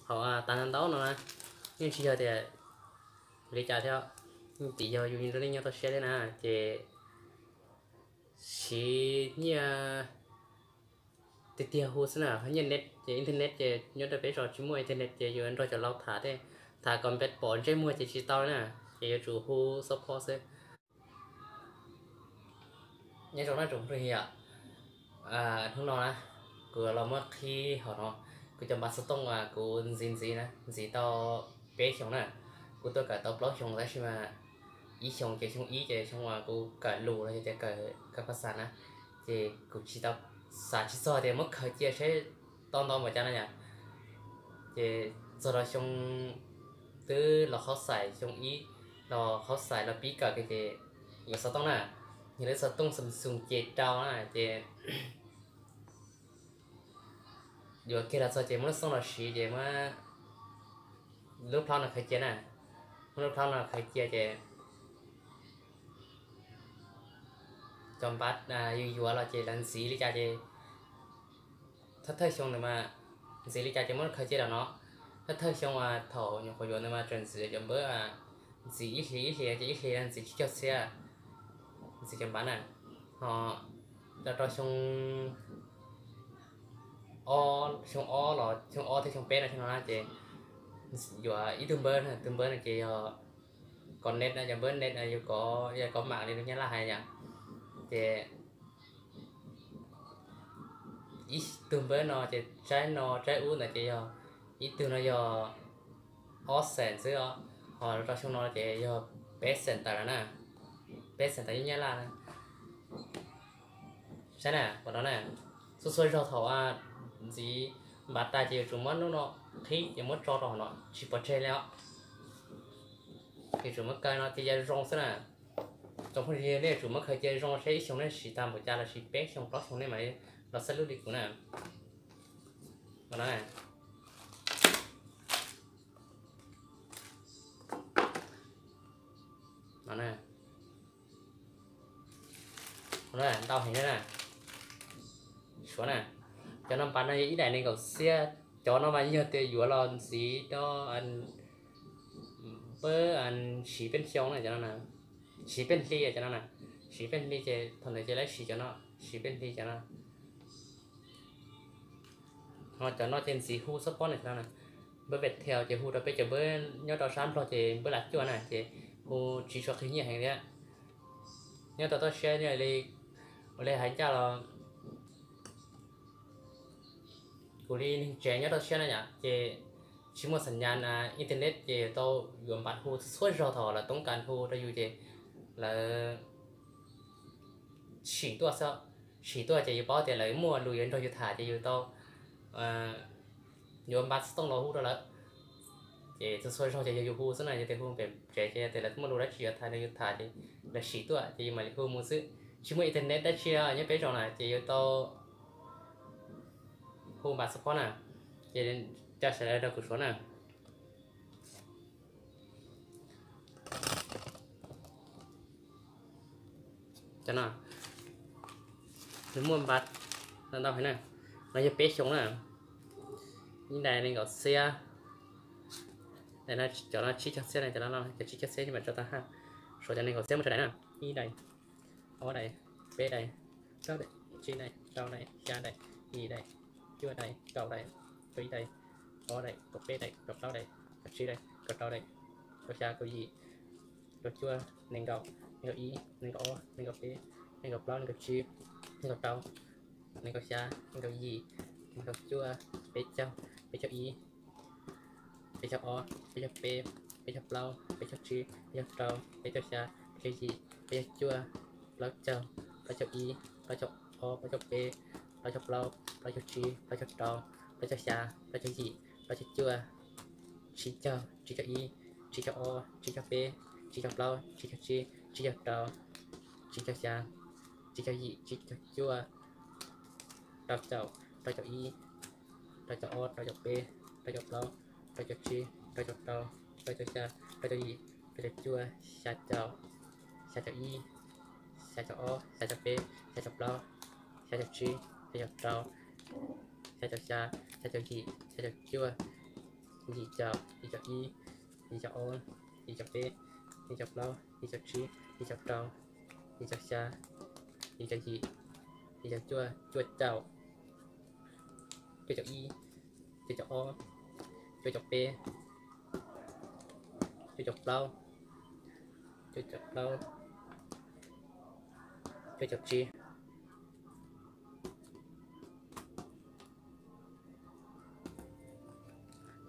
Thaum tas ntau ntau no na, yeej tsis yog tias li cas thiab, yeej tsis yog yus nrog nej nyob toj siab thiab na, ces siv nyiaj tiag tiag hu xwb na, nyiaj net ces internet ces nyob rau peb zos tsis muaj internet ces yuav nrog cov laus tham thiab, tham kom pom ntsej muag ces tsis tau na, ces yuav tsum hu xov phob xwb. Nyob zoo na tsoom phooj ywg, hnub no na kuv los muab qhib hauv no, kuv cov npav xov tooj uas kuv ntxiv ntxiv na, ntxiv tau peb xyoos na, kuv tuaj kawm tau plaub xyoos tab sis mas ib xyoos ces xyoo ib ces xyoo uas kuv kawm lus los yog tias kawm kawm phas xas na, ces kuv tsis tau, xav tsis txog tias muab khaws cia seb tau ntau npaum cas na yom. Ces txog rau xyoo, twb los qhaub xais xyoo ib, los qhaub xais los pib kawm kiag ces yuav xov tooj na, yog lub xov tooj Samsung ces rau na ces yuav kiag los txog ces muab lub xov tooj los siv ces muab lub plaub no khaws cia na, muab lub plaub no khaws cia ces cov npav yus yuav los ces lawv ntxiv li cas ces thawj thawj xyoo ntawd mas ntxiv li cas ces muab khaws cia los no. Thawj thawj xyoo thaum nyuam qhuav yuav ntawd mas tseem ntxiv cov npawb, ntxiv ib hlis ib hlis ces ib hlis ntxiv tsib caug txhiab, ntxiv cov npav na. Ho rau rau xyoo ob, xyoo ob los xyoo ob thiab xyoo peb no xyoo no na ces yuav ib tug npawb, tus npawb no ces yog kov net na, cov npawb net yog kov, yog kov mam li lus Nyab Laj hais yom. Ces ib tug npawb no ces tsaib no tsaib ub ntawd ces yog ib tug no yog ob xees xwb os, ho rau xyoo no ces yog peb xees tawm lawm na, peb xees tawm lub Nyab Laj na. Saib na, pom no na, txhua txhua zaug thaum ntxiv npav tas ces yuav tsum muab lub no qhib ces muab tso rau hauv no tsis pov tseg li os. Yuav tsum muab kaw no cia zoo xwb na. Tsoom phooj ywg nej yuav tsum muab khaws cia zoo seb ib xyoo nej siv tag npaum cas los sis peb xyoo plaub xyoo nej mam li los xab lub li kuv na. No na, ntau heev na. Suav na, cov no npav no yog ib daim nees nkaum xiab, cov no mas yog tias yuav los ntxiv rau peb siv peb xyoo na cov no, siv peb hli cov no na, siv peb hli ces thaum ntawd ces lawv siv cov no, siv peb hli cov no. Ho cov no ces ntxiv hu xab pob na cov no na, npawb Viettel ces hu rau peb cov npawb nyob rau sab Nplog ces npawb Lav Cuaj na ces hu tsis tshua qhib nyiaj heev thiab. Nyob rau toj siab li, ua li hais ncaj los kuv li neeg tsev nyob rau toj siab na yom ces tsis muaj xas nyas internet ces tau yuav npav hu txhua zaug thaum lawv toob kas hu rau yus ces lawv sim tuaj xwb, sim tuaj ces yus paub tias lawv muaj lus yuav nrog yus tham ces yus tau yuav npav xov tooj los hu rau lawv. Ces txhua txhua zaug ces yog yus hu xwb na, yog tias hu pem tsev ces yog tias lawv muaj lus dab tsi yuav tham nrog yus tham ces lawv sim tuaj ces yus mam li hu mus xwb. Tsis muaj internet dab tsi nyob peb zos na ces yus tau hu npav xov pob na. Ces coj sawv daws rau kuv suav na. Cov no nws muaj npav ntau heev na, no yog peb xyoo na, ib daim nees nkaum xiab, cov no tsib caug txhiab na, cov no cov tsib caug txhiab mam tso tau haj. Suav cov nees nkaum xiab muaj tsawg daim na? Ib daim, ob daim, peb daim, plaub daim, tsib daim, rau daim, xya daim, yim daim, cuaj daim, kaum daim, kaum ib daim, ob daim, kaum peb daim, kaum plaub daim, kaum tsib daim, kaum rau daim, kaum xya, kaum yim, kaum cuaj, nees nkaum, nees nkaum ib, nees nkaum ob, nees nkaum peb, nees nkaum plaub, nees nkaum tsib, nees nkaum rau, nees nkaum xya, nees nkaum yim, nees nkaum cuaj, peb caug, peb caug ib, peb caug ob, peb caug peb, peb caug plaub, peb caug tsib, peb caug rau, peb caug xya, peb caug yim, peb caug cuaj, plaub caug, plaub caug ib, plaub caug ob, plaub caug peb, plaub caug plaub, plaub caug tsib, plaub caug rau, plaub caug xya, plaub caug yim, plaub caug cuaj, tsib caug, tsib caug ib, tsib caug ob, tsib caug peb, tsib caug plaub, tsib caug tsib, tsib caug rau, tsib caug xya, tsib caug yim, tsib caug cuaj, rau caum, rau caum ib, rau caum ob, rau caum peb, rau caum plaub, rau caum tsib, rau caum rau, rau caum xya, rau caum yim, rau caum cuaj, xya caum, xya caum ib, xya caum ob, xya caum peb, xya caum plaub, xya caum tsib, xya caum rau, xya caum xya, xya caum yim, xya caum cuaj, yim caum, yim caum ib, yim caum ob, yim caum peb, yim caum plaub, yim caum tsib, yim caum rau, yim caum xya, yim caum yim, yim caum cuaj, cuaj caum, cuaj caum ib, cuaj caum ob, cuaj caum peb, cuaj caum plaub, cuaj caum plaub, cuaj caum tsib.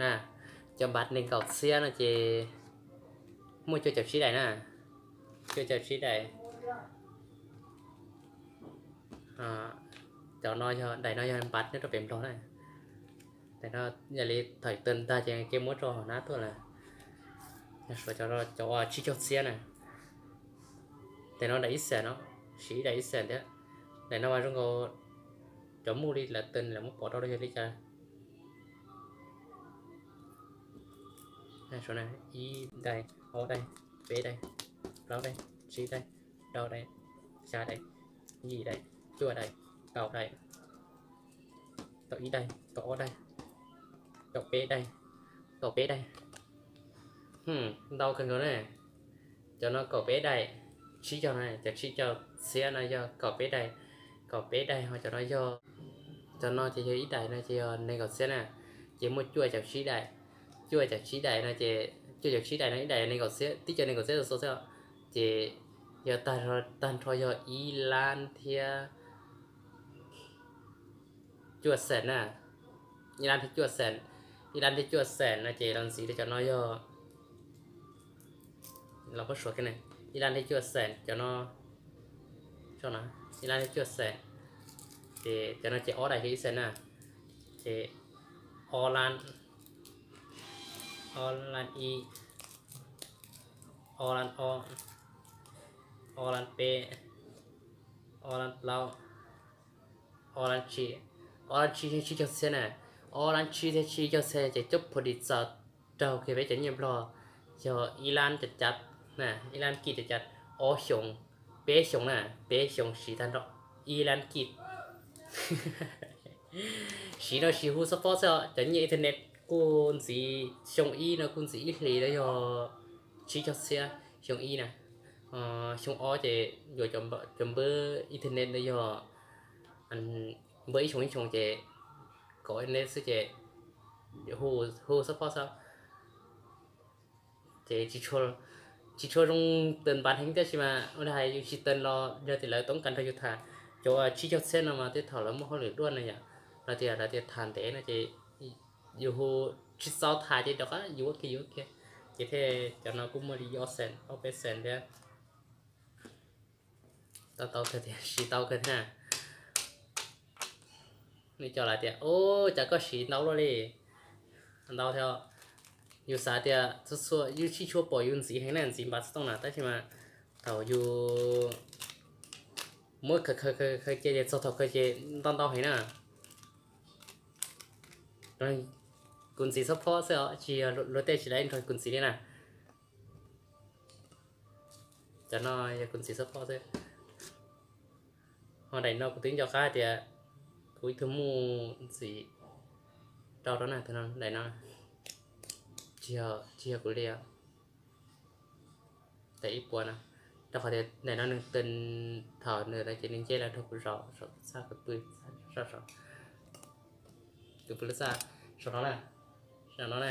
Na, cov npav nees nkaum txhiab no ces muaj cuaj caum tsib daim na, cuaj caum tsib daim. Cov no yog, daim no yog npav nyob rau pem Nplog na. Daim no yog li thaum twg ntag ces kev muab rau hauv nab tuaj lawm. Suav cov, cov uas tsib caug txhiab na, daim no daim ib xees no, siv ib daim ib xees thiab. Daim no mas zoo nkaus cov muaj li lawv twg lawv muab pov rau yog li cas. Ib daim, ob daim, peb daim, plaub daim, tsib daim, rau daim, xya daim, yim daim, cuaj daim, kaum daim, kaum ib daim, kaum ob daim, kaum peb daim, kaum peb daim. Ntau kawg nkaus na. Cov no kaum peb daim, tsib caug na, cov tsib caug txhiab no yog kaum peb daim, kaum peb daim ho cov no yog, cov no ces yog ib daim no ces yog nees nkaum txhiab na, ces muaj cuaj caum tsib daim, cuaj caum tsib daim no ces, cuaj caum tsib daim no ib daim nees nkaum txhiab, tib co nees nkaum txhiab xwb xwb, ces yog tag nrho yog ib lab thiab cuaj xees na, ib lab thiab cuaj xees, ib lab thiab cuaj xees no ces los ntxiv rau cov no yog, los pab suav kiag na, ib lab thiab cuaj xees cov no, ib lab thiab cuaj xees, ces cov no ces ob daim yog ib xees na, ces ob lab, ob lab ib, ob lab ob, ob lab peb, ob lab plaub, ob lab tsib, ob lab tsib thiab tsib caug txhiab na, ob lab tsib thiab tsib caug txhiab ces coj phu di txaus raug kiag peb cov nyiaj Nplog yog ib lab cav cav, ib lab kij cav cav, ob xyoos, peb xyoos na, peb xyoos siv tag nrho ib lab kij. Siv no siv hu xab pob xwb os, cov nyiaj internet kuj ntxiv, xyoo ib no kuj ntxiv ib hlis no yog tsib caug txhiab xyoo ib na, xyoo ob ces yuav cov npawb internet no yog npawb ib xyoo ib xyoo ces kaum internet xwb ces hu xab pob xwb. Ces tsis tshua zoo tawm npav heev tab sis mas ua li hais yus tsis tawm los yog tias lawv toob kas nrog yus tham, cov tsib caug txhiab no mas tej thaum lawv muaj hauj lwm duaj no yom, los tias lawv tias tham ntev no ces yus hu tsis txaus tham ces rov qab yus ua kiag yus ua kiag, ces thiaj cov no kuj muaj li ob xees ob peb xees thiab. Tau tau kawg tiag, siv tau kawg thiab. Nws cov lawv tias, ub, cas koj siv ntau luaj li. Ntau thiab. Yus xav tias txhua txhua yus tsis tshua pom yus ntxiv heev na, ntxiv npav xov tooj na, tab sis mas thaum yus muab khaws khaws khaws cia ces txog thaum khaws ces ntau ntau heev na. Kuv ntxiv xab phob xwb os, tsis yog luag tej tsis lawv nrog kuv ntxiv li na. Cov no yog kuv ntxiv xab phob xwb. Ho daim no kuv twb nco qab tias kuv ib tug muj ntxiv rau rau na, tus no daim no tsis yog kuv li os. Daim ib puas no, rau qhov tias daim no nws tw thaum nws ces nws nce los nrog kuv zaum saum txaj kuv pw, saum, kuv pw lub txaj saum no na, saum no na.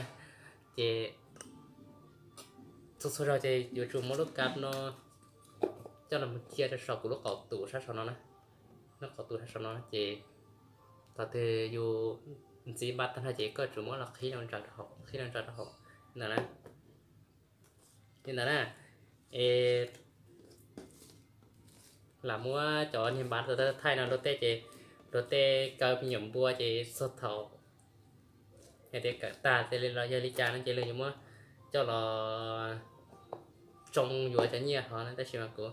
Ces txhua txhua zaug ces yuav tsum muab lub kab no coj los mus cia rau saum kuv lub qau tus sab saum no na, lub qau tus sab saum no ces thaum twg yus ntxiv npav tag nrho ces koj tsum muab los qhib los ntsaws rau hauv, qhib los ntsaws rau hauv ntawm na. Li ntawd na, es lam muab cov niag npav thaij no luag tej ces luag tej kaw me nyuam npua ces txog thaum hais tias kawm tag tias li los yog li cas no ces luag yuav muab coj los tsoo yuav cov nyiaj hov na, tab sis mas kuv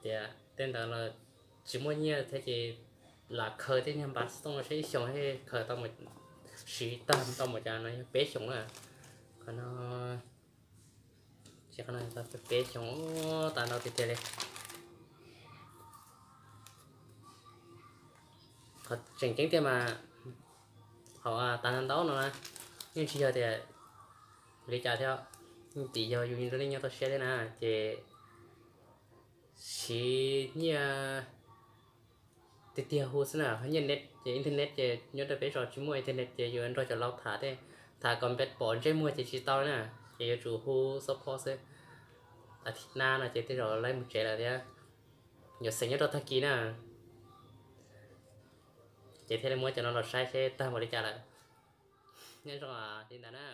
tias tej ntawd los tsis muaj nyiaj thiab ces lam khaws tej niag npav xov tooj no saib ib xyoos thiaj khaws tau, siv tag tau mus cas no yog peb xyoos na. Qhov no, peb xyoos tas ntau tiag tiag li. Qhov tseem ceeb tiag mas hauv tas ntau no na, Yeej tsis yog tias li cas thiab, tim yog yus nrog nej nyob toj siab thiab na, ces siv nyiaj tiag tiag hu xwb na. Nyiaj net ces internet ces nyob rau peb zos tsis muaj internet ces yuav nrog cov laus tham thiab, tham kom pom ntsej muag ces tsis tau na, ces yuav tsum hu support xwb. Athib nab no ces tej zaum lawv mus tsev lawm thiab, yuav xeem nyob rau tag kis na, ces thiaj li muab cov no los saib seb tag npaum li cas lawm. Nyob zoo li ntawd na.